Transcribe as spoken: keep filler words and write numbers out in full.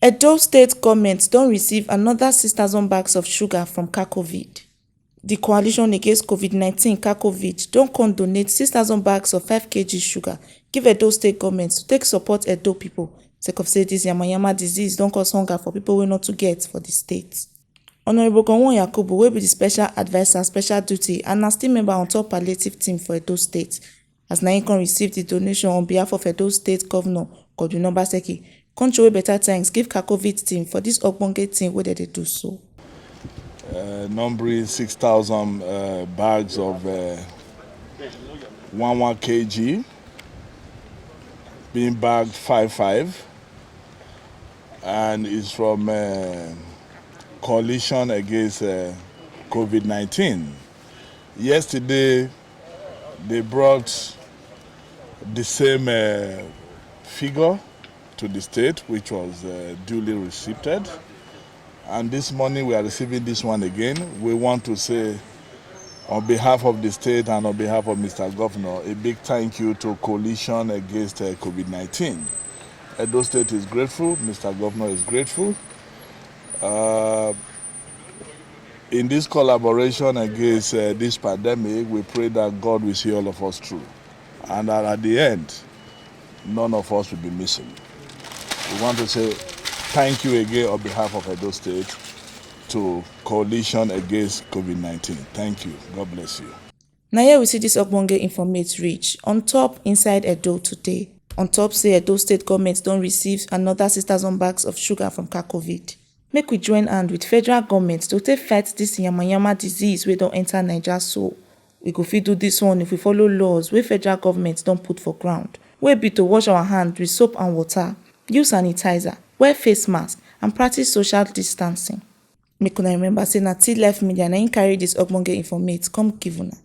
Edo State goment don receive anoda six thousand bags of sugar from Cacovid. Di Coalition Against COVID nineteen, Cacovid, don come donate six thousand bags of five kg sugar give Edo State goment to take support Edo pipo, sake of say dis yamayama disease don cause hunger for pipo wey no too get for di state. Honourable Gowon Yakubu, wey be di special adviser, special duty, and na still member on top palliative team for Edo State, as na im come receive di donation on behalf of Edo State Governor Godwin Obaseki, come throway better thanks give Cacovid team for dis ogbonge thing wey dem dey do so. Uh, numbering six thousand uh, bags of uh, one one kg, being bagged five five, and is from uh, Coalition Against uh, COVID nineteen. Yesterday, they brought the same uh, figure to the state, which was uh, duly receipted. And this morning, we are receiving this one again. We want to say, on behalf of the state and on behalf of Mister Governor, a big thank you to Coalition Against uh, COVID nineteen. Edo State is grateful, Mister Governor is grateful. Uh, in this collaboration against uh, this pandemic, we pray that God will see all of us through, and that at the end, none of us will be missing. We want to say thank you again on behalf of Edo State to Coalition Against COVID nineteen. Thank you. God bless you. Na here we see dis ogbonge informate reach on top inside Edo today. On top say Edo State goment don receive anoda six thousand bags of sugar from Cacovid. Make we join hand with federal goment to take fight dis yamayama disease wey don enter Naija so. We go fit do dis one if we follow laws wey federal goment don put for ground, wey be to wash our hand with soap and water, use sanitizer, wear face mask and practice social distancing. Make una remember say na T Life Media na im carry dis ogbonge informate come give una.